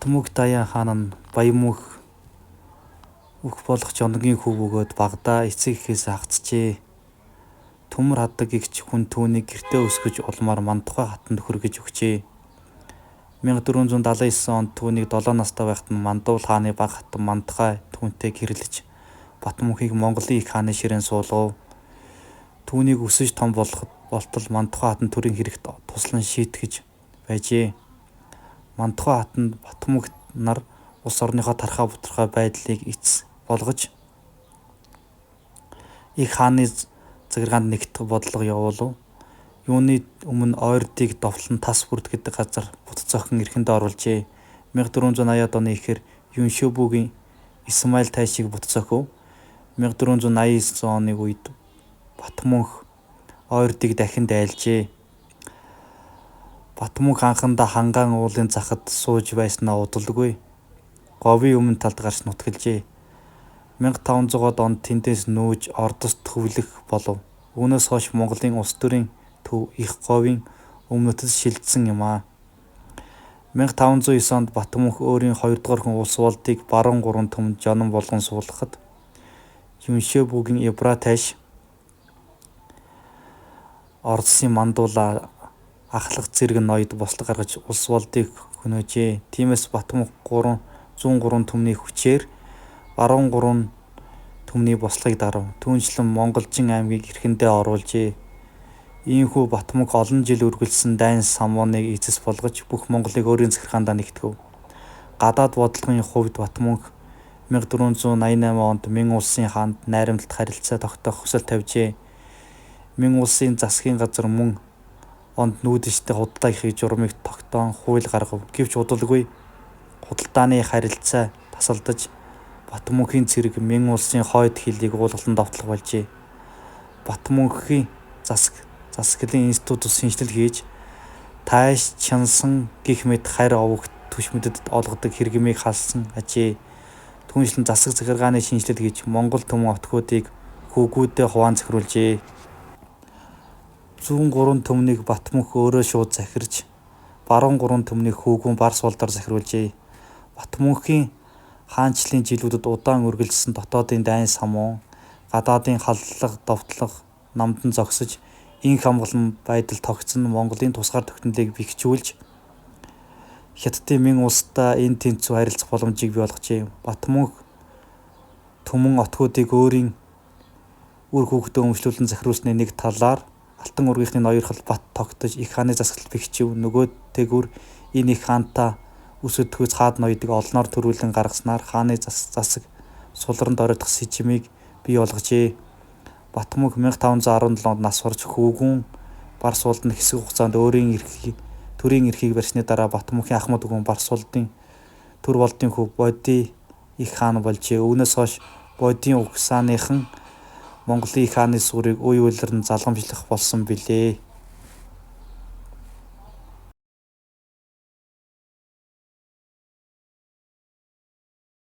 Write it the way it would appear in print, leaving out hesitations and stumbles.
Батмөнх Даян хаан нь Баян-Мөнх өх болох Жонгийн хүү бөгөөд багадаа эцэг эхээсээ хагацжээ. Төмөр хадаг эгч хүн түүнийг гэртээ өсгөж улмаар Мандухай хатанд хүргэж өгчээ. 1479 онд түүнийг 7 настай байхад нь Мандуул хааны бага хатан Мандухай түүнтэй гэрлэж Батмөнхийг Монголын их хааны ширээнд суулгав. Түүнийг өсөж том болоход болтол Мандухай хатан төрийн хэрэгт туслан шийтгэж байжээ. Мандухай хатан Батмөнх нар улс орныхоо тархай бутархай байдлыг эц болгож их хааны захиргаанд нэгтгэх бодлого явуулав. Юуны өмнө Ойрдыг довтлон тас бүрд гэдэг газар бут зохин эрхэндээ оруулжээ. 1480-ад оны эхээр Юншөбүгийн Исмаил тайшийг бут зохив. 1489 оны үед Батмөнх Ойрдыг дахин дайлжээ. Батмөнх анхандаа Хангаан уулын захад сууж байснаа удалгүй Говийн өмнө талд гарч нутаглажээ. 1500-аад онд тэндээс нүүж Ордост төвлөх болов. Үүнээс хойш Монголын улс төрийн төв их Говийн өмнөдөд шилжсэн юм аа. 1509 онд Батмөнх өөрийн хоёрдугаар хүн улс болдыг баруун гурван түмэнд жонон болгон суулгахад Юншөбүгийн Ибра тайш Ордосын Мандуула ахлах зэрэг ноёд бослого гаргаж улс болдыг хөнөөжээ. Тиймээс Батмөнх 303 түмний хүчээр баруун гурван түмний бослогыг дарав. Түүнчлэн Монголжин аймгийг эрхэндээ оруулжээ. Ийнхүү Батмөнх олон жил үргэлжлсэн дайн самууныг эцэс болгож бүх Монголыг өөрийн захиргаандаа нэгтгэв. Гадаад бодлогын хувьд Батмөнх 1488 онд Мин улсын хаанд найрамдалт харилцаа тогтоох хүсэл тавьжээ. Мин улсын засгийн газар мөн онд нүүдэлчтэй худалдаа эрхийг журмыг тогтоон хууль гаргав. Гэвч удалгүй худалдааны харилцаа тасалдаж Батмөнхийн цэрэг Мин улсын хойд хилийг уулгалан довтлох болжээ. Батмөнхийн засаглалын институтус шинэчлэл хийж тааш чансан гэх мэт харь овогт түшмэдэд олгодог хэргэмийг халсан ажээ. Түүнчлэн засаг захиргааны шинэчлэл хийж Монгол түмэн отгоодыг хүүгүүддээ хуваан захируулжээ. Зүүн гурван түмнийг Батмөнх өөрөө шууд захирч, баруун гурван түмнийг хүүгүн Барс болдоор захируулжээ. Батмөнхийн хаанчлалын жилүүдэд удаан үргэлжилсэн дотоодын дайн самуун, гадаадын халдлага довтлого намдан зогсож, инх амгалан байдал тогтсон нь Монголын тусгаар тогтнолыг бэхжүүлж, Хятадын Мин улстай эн тэнцүү харилцах боломжийг бий болгожээ. Батмөнх түмэн отгоодыг өөрийн үр хүүхдээ өмчлүүлэн захируулсны нэг талаар Алтан ургийнхны ноёрхол бат тогтож их хааны засаглал бэхжив. Нөгөө тэгүр энэ их хаантай үс өдгөөс хаад ноёдыг олноор төрүүлэн гаргаснаар хааны засаг сулранд оройтох сэжимийг бий болгожээ. Батмөнх 1517 онд нас барж хүүгүн Барс ууланд хэсэг хугацаанд өөрийн эрхийг төрийн эрхийг барьсны дараа Батмөнхийн ахмад үгэн Барс уулын төр болдын хүү Боди их хаан болжээ. Үүнээс хойш Бодийн угсааныхан Монголын их хааны сүрийг үе үеэр нь залгамжлах болсон билээ.